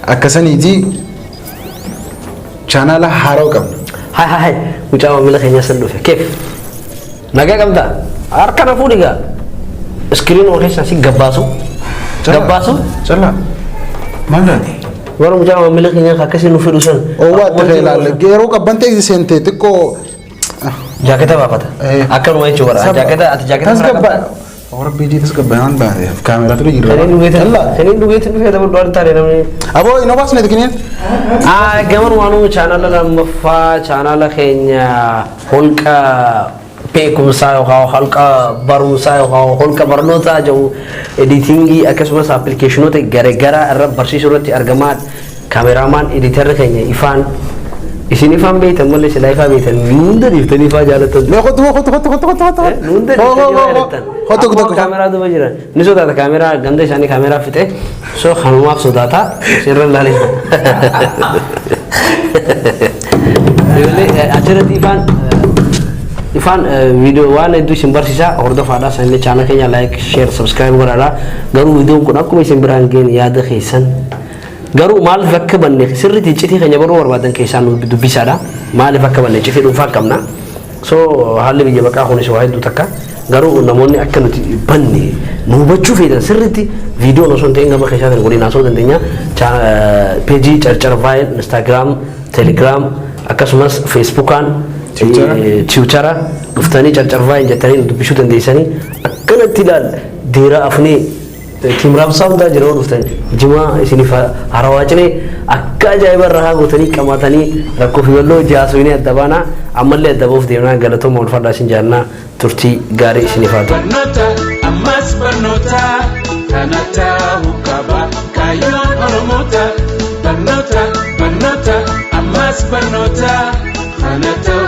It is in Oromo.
Akkasaniiti chaanaala haaraa qabna. Hai hai hai, mucaa maamila keenyaa san dhufe. Keef? Nagaa qabdaa? Harka na fuudhi gaa. Iskiriin ol keessaa si gabbaasu. Gabbaasu? Callaa. Maal taate? Warra mucaa maamila keenyaa akkasii nu fedhu san. Oowwaa itti ka'e ilaalla. Yeroo qabbantee seente xiqqoo. Jaaketa baafata. Akkanuma jechuudha. Bara. Jaaketa ati jaaketa biraa qabdaa? Warra biijii tasgabbaa'aan baate kaameraa ture jirra. Kaniin dhugeetiin kaniin dhugeetiin dhufee dabal dhugaan taane namni. Aboo hin obaasne kiniin. Gaman waanuu chaanala lammaffaa chaanala keenya holqa beekumsaa yookaan holqa barumsaa yookaan holqa barnootaa jedhu editingii akkasumas appilikeeshinoota garaagaraa irra barsiisuu irratti argamaa kaameraamaan editarri keenya ifaan isin ifaan beektan malee silaa ifaa beektan hunda dhiiftanii ifaa jaalatan. Mee kottu kottu kottu kottu kottu kottu. Nu hunda dhiiftanii ifaa jaalatan. Kottu Akkuma kottu. kaameraa duuba jiran ni sodaata kaameraa ganda isaanii kaameraa fixe so kanumaaf sodaata sirra ilaalee. Ijoollee achirratti ifaan ifaan viidiyoo waan hedduu isin barsiisa hordofaadha sanillee chaanal keenya like share subscribe godhaadha garuu viidiyoon kun akkuma isin biraan geenye yaada keessan garuu maaliif akka banne sirriitti iccitii keenya baruu barbaadan keessaa nu dubbisaadha maaliif akka banne iccitii dhuunfaa qabna so haalli biyya baqaa kunis waa hedduu takka garuu namoonni akka nuti banne nu hubachuu feetan sirriitti viidiyoon osoo hin ta'in gama keessaatiin waliin haasa'uu dandeenya peejii Carcar Vine Instagram Telegram akkasumas Facebookaan Tiwutara dhuftanii Carcar Vine jettanii nu dubbisuu dandeessanii akkanatti ilaal deeraa afnee tiim raabsaa hundaa jira yoo dhuftan jimaa isiniif harawaacnee akka ajaa'iba irra haa gootanii qamaatanii rakkoo fi walloo hojii haasofnee adda baanaa ammallee adda ba'uuf deemnaa galatooma ulfaadhaa isin jaallannaa turtii gaarii isiniif haa ta'u. Barnoota ammas barnoota kana ta'uu qaba kaayyoon Oromoota. Barnoota barnoota ammas barnoota kana ta'uu.